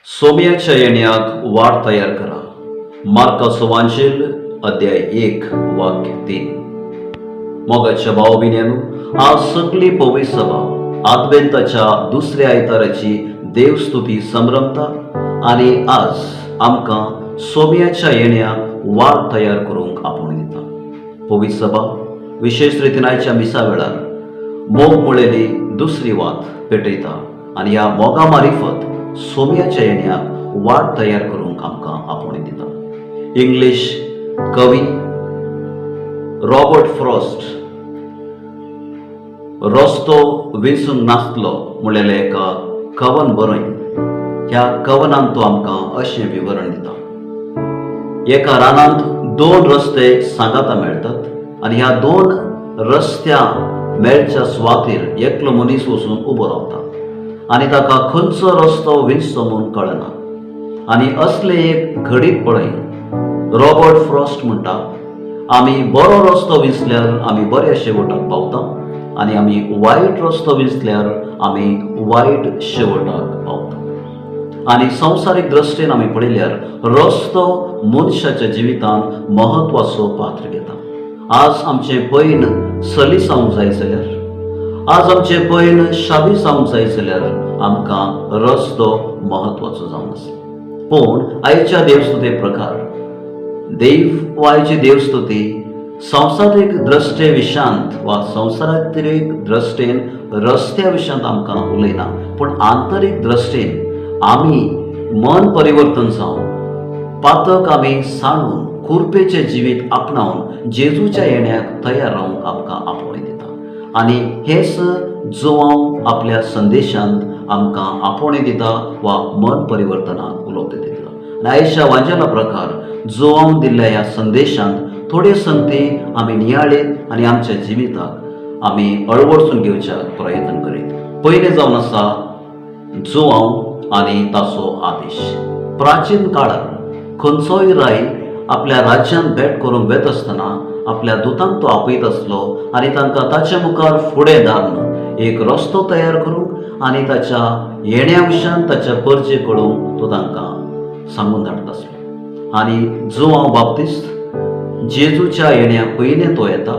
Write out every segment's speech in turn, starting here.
सोम्याच्या येण्याक वाट तयार करा. मार्काचो वांजेल, अध्याय 1, वाक्य 3. मोगाच्या भाव भयण्यांनो, आज सगळी पवित्र सभा आदवेंताच्या दुसऱ्या आयताराची देवस्तुती संभ्रमता आनी आज आमकां सोम्याच्या येण्याक वाट तयार करूंक आपोवणें दिता. पवित्र सभा विशेश रितीन आयच्या मिसा वेळार मोग म्हळेली दुसरी वात पेटयता आनी ह्या मोगा मारिफत सोम्याच्या येण्याक वाट तयार करूंक आमकां आपोवणें दिता. इंग्लीश कवी रॉबर्ट फ्रॉस्ट "रस्तो विंचूंक नासलो" म्हणलेलें एका कवन बरयन ह्या कवनान तो आमकां अशें विवरण दिता. एका रानांत दोन रस्ते सांगाता मेळटात आनी ह्या दोन रस्त्या मेळच्या सुवातेर एकलो मनीस वचून उबो रावता आनी ताका खंयचो रस्तो विंचचो म्हूण कळना. आनी असलें एक घडीत पळय रॉबर्ट फ्रॉस्ट म्हणटा, आमी बरो रस्तो विंचल्यार आमी बऱ्या शेवटाक पावता आनी आमी वायट रस्तो विंचल्यार आमी वायट शेवटाक पावता. आनी संवसारीक दृश्टीन आमी पळयल्यार रस्तो मनशाच्या जिवितांत म्हत्वाचो पात्र घेता. आज आमचें पयण सलीस जावंक जाय जाल्यार, आज आमचें पयण शाबीत जावंक जाय जाल्यार आमकां रस्तो म्हत्वाचो जावन आसा. पूण आयच्या देवस्तुते प्रकार देव वा आयची देवस्तुती संवसारीक दृश्टे विशांत वा संवसारात्रीक दृश्टेन रस्त्या विशयांत आमकां उलयना, पूण आंतरीक दृश्टेन आमी मन परिवर्तन जावन, पातक आमी सांडून, कुरपेचें जिवीत आपणावन जेजूच्या येण्याक तयार रावंक आमकां आपोवणें दिता. आनी हेच जुवांव आपल्या संदेशांत आमकां आपोवणें दिता वा मन परिवर्तनाक उलोवप दिता. आनी आयच्या वांजेला प्रकार जुवांव दिल्ल्या ह्या संदेशांत थोड्यो संगती आमी नियाळीत आनी आमच्या जिविताक आमी अळवडसून घेवच्याक प्रयत्न करीत. पयलें जावन आसा जुवांव आनी ताचो आदेश. प्राचीन काळार खंयचोय राय आपल्या राज्यांत भेट करूंक वेता आसतना आपल्या दुतांक तो आपयत आसलो आनी तांकां ताच्या मुखार फुडें धाडून एक रस्तो तयार करूंक आनी ताच्या येण्या विशयान ताच्या परजे करूंक तो तांकां सांगून धाडटा आसलो. आनी जुवांव बाप्तिस्त जेजूच्या येण्या पयलें तो येता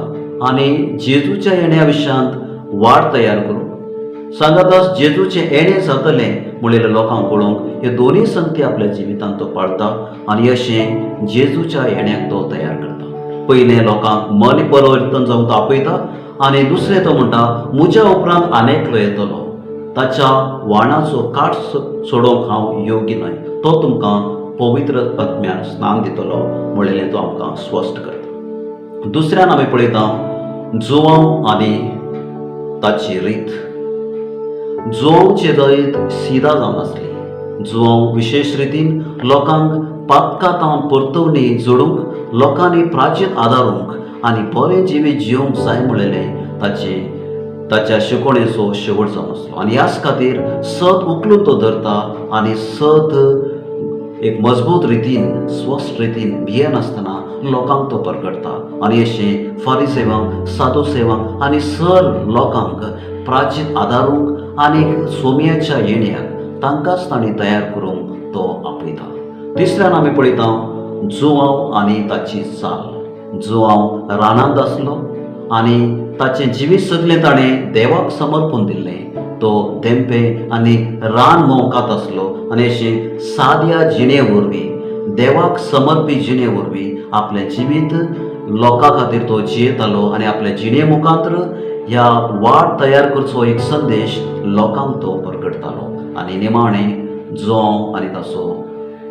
आनी जेजूच्या येण्या विशयांत वाट तयार करूंक सांगाताच जेजूचें येणें जातलें म्हणलेलें लोकांक पळोवंक हे दोनूय संगती आपल्या जिवितांत तो पाळता आनी अशें जेजूच्या येण्याक तो तयार करता. पयलें लोकांक मन परिवर्तन जावंक तो आपयता आनी दुसरें तो म्हणटा, म्हज्या उपरांत आनेकलो येतलो, ताच्या वाणाचो काट सोडोवंक हांव योग्य न्हय, तो तुमकां पवित्र आत्म्यान स्नान दितलो म्हणलेलें तो आमकां स्पश्ट करता. दुसऱ्यान आमी पळयता जुवांव आनी ताची रीत. जुवांवची रीत सिदा जावन आसली. जुवांव विशेश रितीन लोकांक पातकां परतवणी जोडूंक, लोकांनी प्राचीत आदारूंक आनी बरें जिवीत जिवंक जाय म्हणलेलें ताचे ताच्या शिकवणेचो शेवट जावन आसलो. आनी ह्याच खातीर सत उखलून तो धरता आनी सत एक मजबूत रितीन, स्वस्थ रितीन, भियेनासतना लोकांक तो परगटता. आनी अशें फारिसेवांक, साधू सेवांक आनी सर लोकांक प्राचीत आदारूंक आनी सोम्याच्या येण्याक तांकांच तांणी तयार करूंक तो आपयता. तिसऱ्यान आमी पळयता जुवांव आनी ताची चाल. जुवांव रानांत आसलो आनी ताचें जिवीत सगलें ताणें देवाक समर्पण दिल्लें. तो धेंपे आनी रान मोवकात आसलो आनी अशें साद्या जिणे वरवीं, देवाक समर्पी जिणे वरवीं आपलें जिवीत लोकां खातीर तो जियेतालो आनी आपल्या जिणे मुखांत्र ह्या वाट तयार करचो एक संदेश लोकांक तो परगटतालो. आनी निमाणें जुवांव आनी ताचो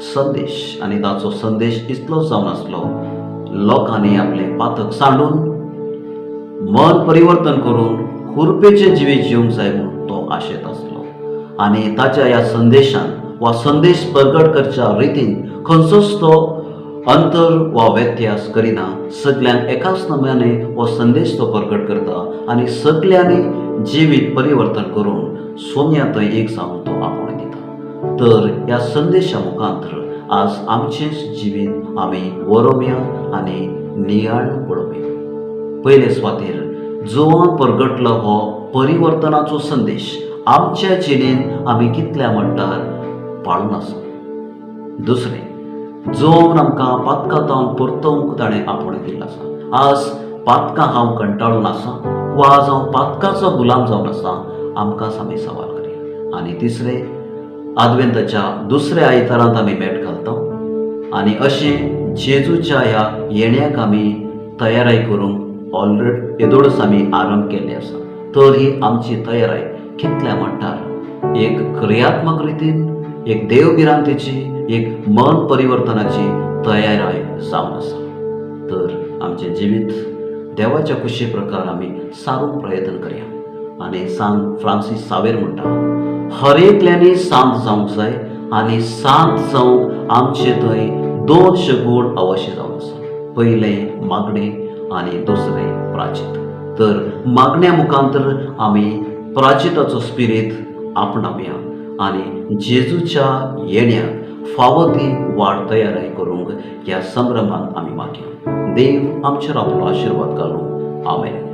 संदेश. आनी ताचो संदेश इतलोच जावन आसलो, लोकांनी आपलें पातक सांडून, मन परिवर्तन करून खुरपेचें जिवीत जिवंक जाय म्हूण तो आशेत आसलो. आनी ताच्या ह्या संदेशान वा संदेश प्रगट करच्या रितीन खंयचोच तो अंतर वा व्यत्यास करिना. सगल्यांक एकाच नम्याने हो संदेश तो प्रगट करता आनी सगल्यांनी जिवीत परिवर्तन करून सोम्या थंय एक जावन तो आपोवणें दिता. तर ह्या संदेशा मुखांत्र आज आमचेंच जिवीत आमी वरोवया आनी नियाळून पळोवया. पयले सुवातेर जुवान परगटलो हो परिवर्तनाचो संदेश आमच्या जिणेंत आमी कितल्या म्हणटार पाळून आसा. दुसरें, जोवन आमकां पातकां तावन परतोवंक ताणें आपोवणें दिल्लें आसा. आज पातकां हांव कंटाळून आसा वा आज हांव पातकाचो गुलाम जावन आसा, आमकांच आमी सवाल करया. आनी तिसरें, आदवेंताच्या दुसऱ्या आयतारांत आमी भेट घालता आनी अशें जेजूच्या ह्या येण्याक आमी तयाराय करूंक ऑलरेडी येदोळच आमी आरंभ केल्ले आसा. तर ही आमची तयाराय कितल्या मट्टार एक क्रियात्मक रितीन, एक देव भिरांतेची, एक मन परिवर्तनाची तयाराय जावन आसा. तर आमचें जिवीत देवाच्या कुशी प्रकार आमी सारूंक प्रयत्न करया. आनी सांत फ्रांसीस सावेर म्हणटा, हर एकल्यांनी शांत जावंक जाय आनी शांत जावंक आमचे थंय दोन शगूण अवश्य जावन आसा, पयलें मागणें आनी दुसरें प्राचीत. तर मागण्या मुखांतर आमी प्राचिताचो स्पिरीत आपणावया आनी जेजूच्या येण्याक फावो ती वाट तयाराय करूंक ह्या संभ्रमान आमी मागया. देव आमचेर आपलो आशिर्वाद घालूं. आमेन.